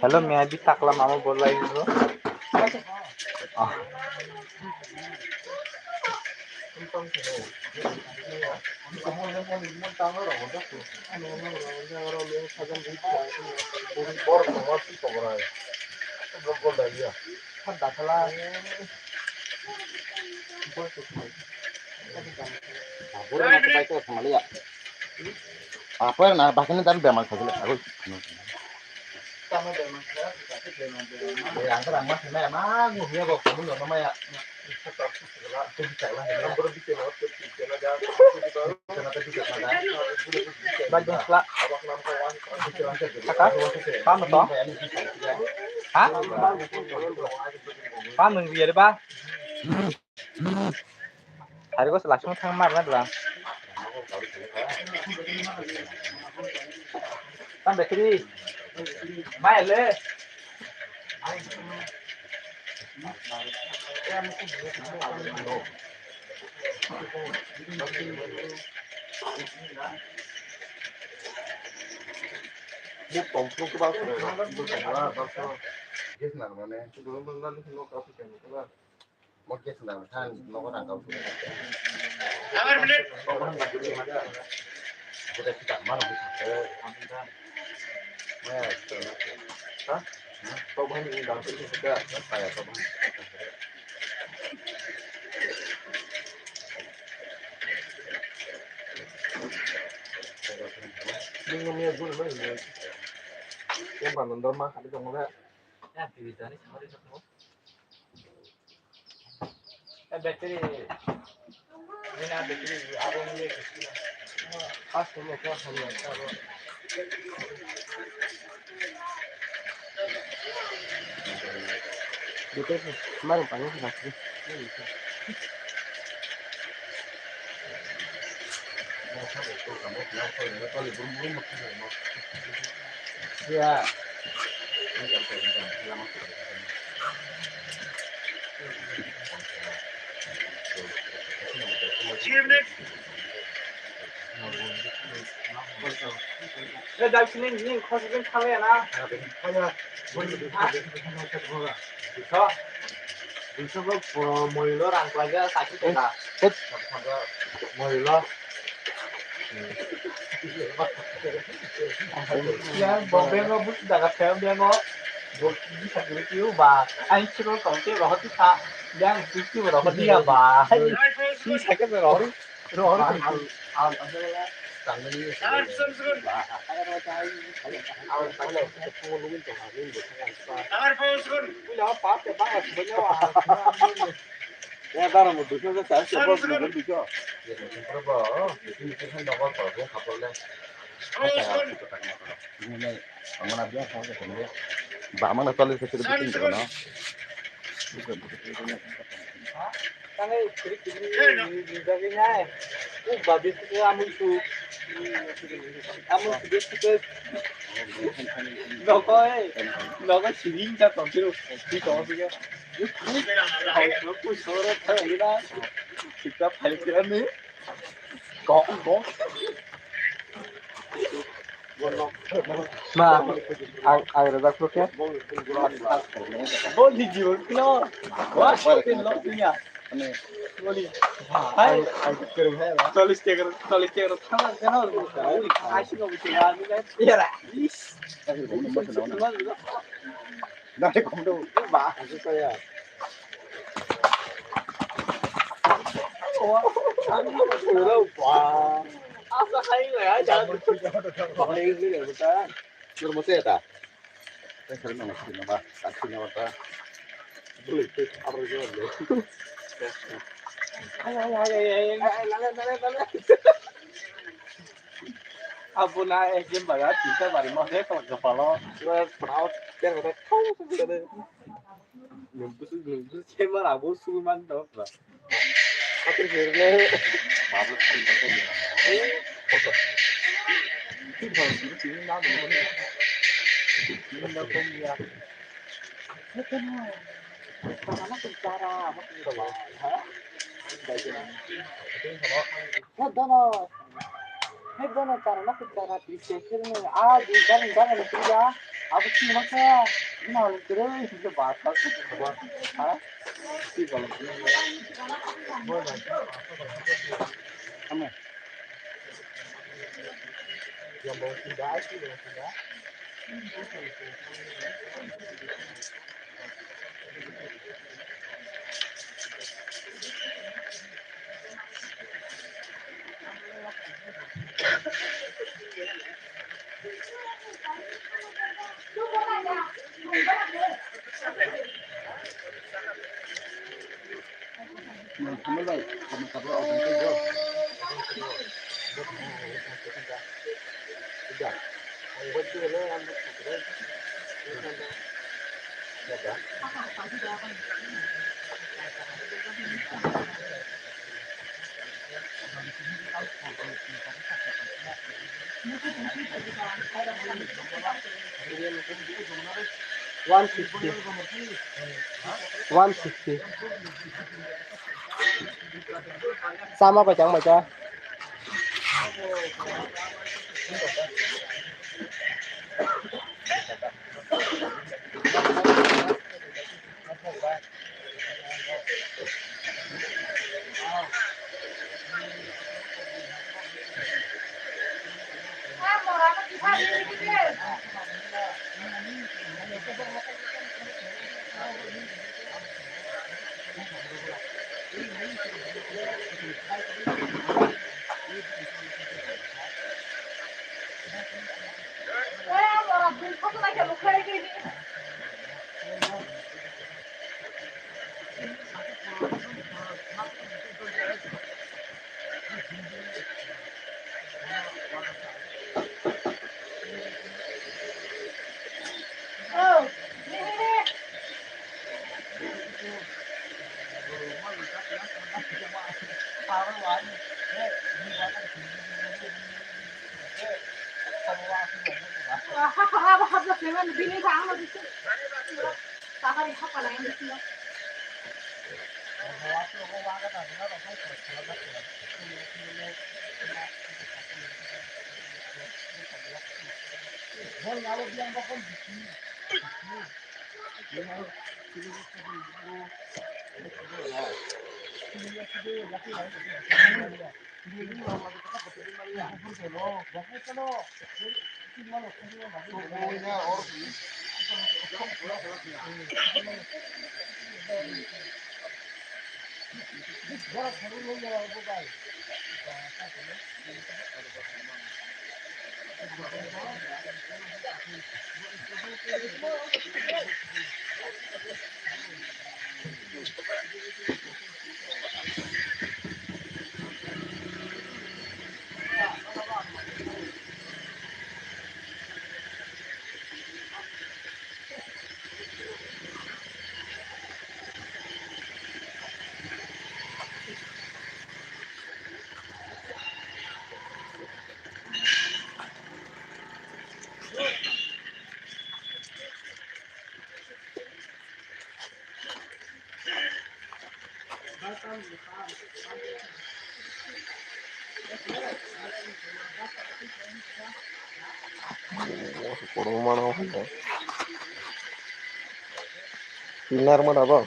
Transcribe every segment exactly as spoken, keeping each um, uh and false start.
Hello, may I be takla mama bolai ho? Ah. Apa na bahkan dan bemar kagila aku. Yang terang mas, mas, mas, ya, kamu nggak mama ya. Kaka? Pam to? Ha? Pam nung biar ba? Hari ko selasung thang mar na dua. Tam bekri. Mai le. Ges nang mane. Mo ges nang than nogo nang kau. Agar minute. Ha? Kau bahan ini dalam itu sudah. Saya kau bahan. Ini namanya guna mana? Yang mana normal ada dong lah. Ya, pilih tadi sama dia. Eh, battery. Ini na battery, abang ini. Pas ini kau hari apa? Battery, kemarin pakai sih. Ya. Three minutes. Eh, dai sini, sini, kau sini kau ya na. Kau ya. Duiso. Duiso bo, oh, moilo rang kwlaijak saki tongkha. Hit. Moilo. Ya, bo bengo busi daga theo bengo. Bo bisa guri kiu ba. Ain siro tong te rohoti kha. Yang busi rohoti ya ba. Si sakhe rohori. Ba mana toli se kiri bikin kono. Tangwi kiri kiri rijagwi nai. Uk ba bising khe amui su. Amui su bising khe. Nokoi. Nokoi sini ja tong kiri. Di tong kiri. Uk uk. Hau su ku soro thai na. Kita phai kira ni. Kok kok. Ma, ang, ang rwjak phuru khe. Bo ni jibo kino. Wa, khe lok niya. Bo ni. Hai. Ang, ang kwrwng hai ba. Chollish taka, chollish taka thang khe no. Ai, si ko buti ya, ni ga. Yara. Is. Nai kom do. Ba, ang sa ya. Wa, ang ko lo ba. Asa khai le, ai, ja. Ba, ai, le, buta. Nur mo se ta. Te sar no, sino ba, ta sino ba ta. Bule, te, aro yo le. Ai, ai, ai, ai, ai. Ai, ai, lale, lale, lale. Abo na, eh, jemba ya, tinta bari mo, de, to, jopalo. Lo, pao, te, te, te. Nunggusu, nunggusu, cemara, bo, suman, to, ba. Atur hirne. Dono. Hai dono, chara na kuchara, tris tekir ni. Ah, di, jangan, jangan, tidak. Abo ki masa, ina le tere, sih ke baat kar sakte hain. Ha? Ki bol? Ame. One fifty. One fifty. Sama bai chang bai cha. Korokma no hwnwi. Pilar mana bo?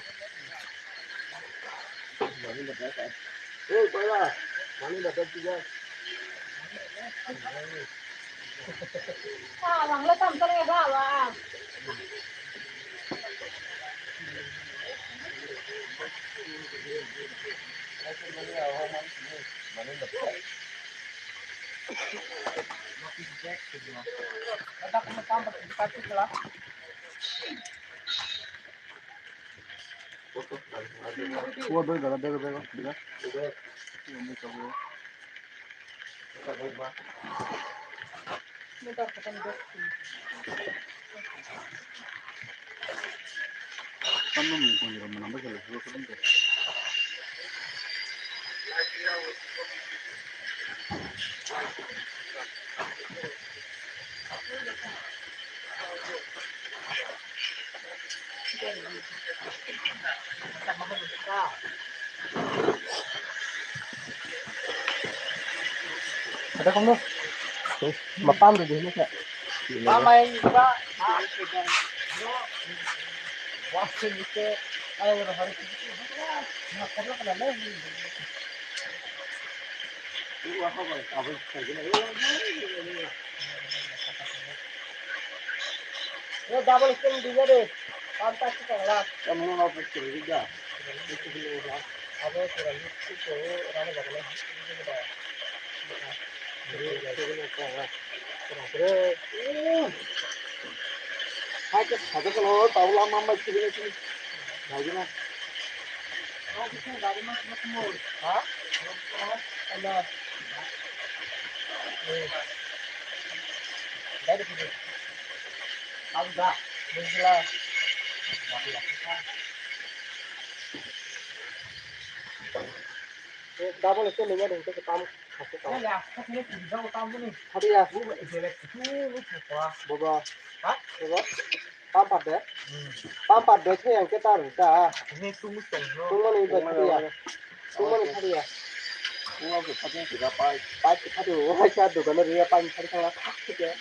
Ada kamu? Mapam tu dia ni. Mama yang juga. Yo, double screen diga de. Tam tak kita lah. Kamu mau apa cerita? Itu dulu lah. Apa kurang itu orang jaga lah. Hai ke saja kalau tahu lama mai sini sini. Lagi na. Ha? Hello. Eh. Dari sini. Tahu dah. Bismillah. Double itu lima dong, itu ketam. Satu tahun. Ya, ya. Satu ini juga utang ini. Satu ya. Ini jelek. Ini, ini siapa? Bobo. Hah? Bobo. Pampat de. Hmm. Pampat de, saya yang kita rita. Ini tunggu tunggu. Tunggu nih, buat dia. Tunggu nih, dia. Tunggu ke satu yang tiga pai. Pai kita tuh, wah, saya tuh, karena dia paling sering salah taktik ya.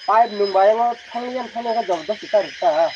Pipe nung bai, yang thang yang thang yang jauh jauh kita rita.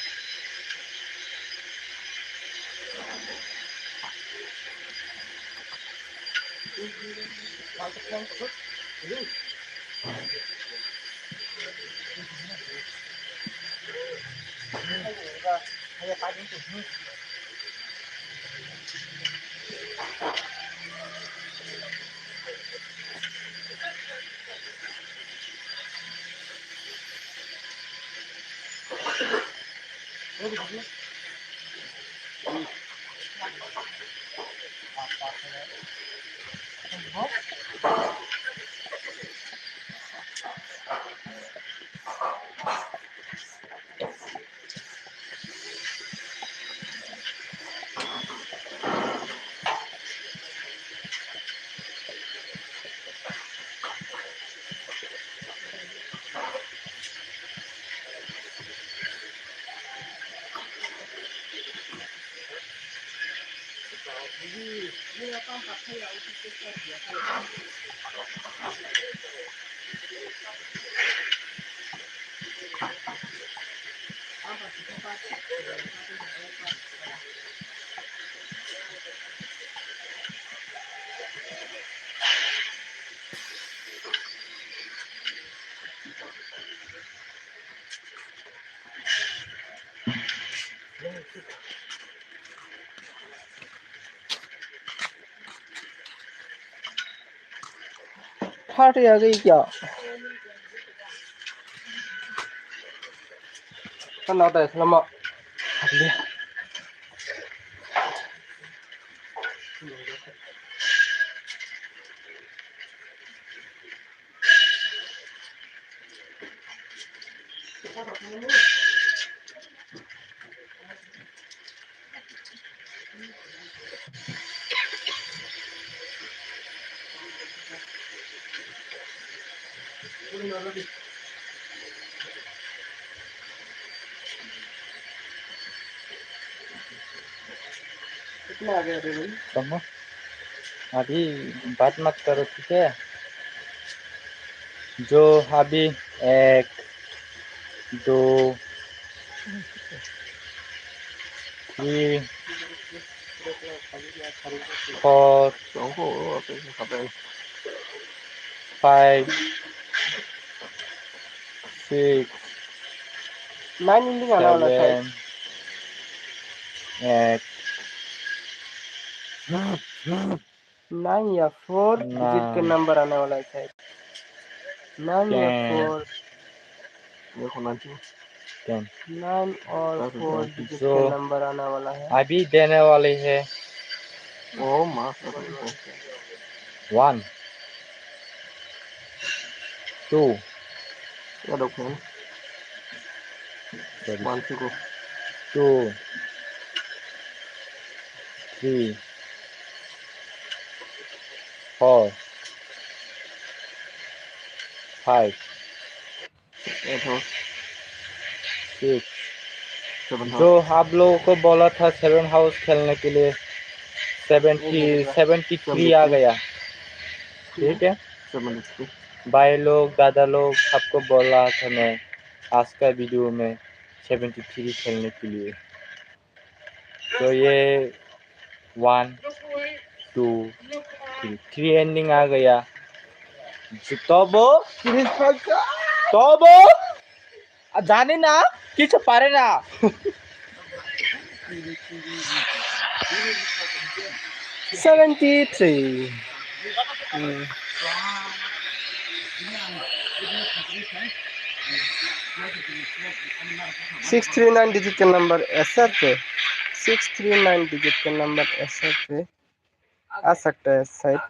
Thirty agi kya? Kan nada selama. कितना आ गया रे भाई? Tamo. अभी बात मत करो, ठीक है? जो अभी एक, दो, तीन, four, five, six, nine ending ana wala seven, eight. Nine ya four digit ke number ana wala hai. Nine ya four. Ten. Nine or four digit ke number ana wala hai. अभी देने वाली है। Oh, master. One. Two. One, two, go. Two. Three. Four. Five. Eight house. Six. Seven house. जो आप लोगों को बोला था सेवन हाउस खेलने के लिए, सेवेंटी, सेवेंटी थ्री आ गया। ठीक है? Seventy three. भाई लोग, दादा लोग, सबको बोला था मैं आज का वीडियो में सेवेंटी थ्री खेलने के लिए। तो ये one, two, three, three ending आ गया। तब, तब, आ, जाने ना, किसी पारे ना। Seventy three. Six three nine digit के number SRP. Six three nine digit के नंबर एसआरपी। आ सकता है शायद।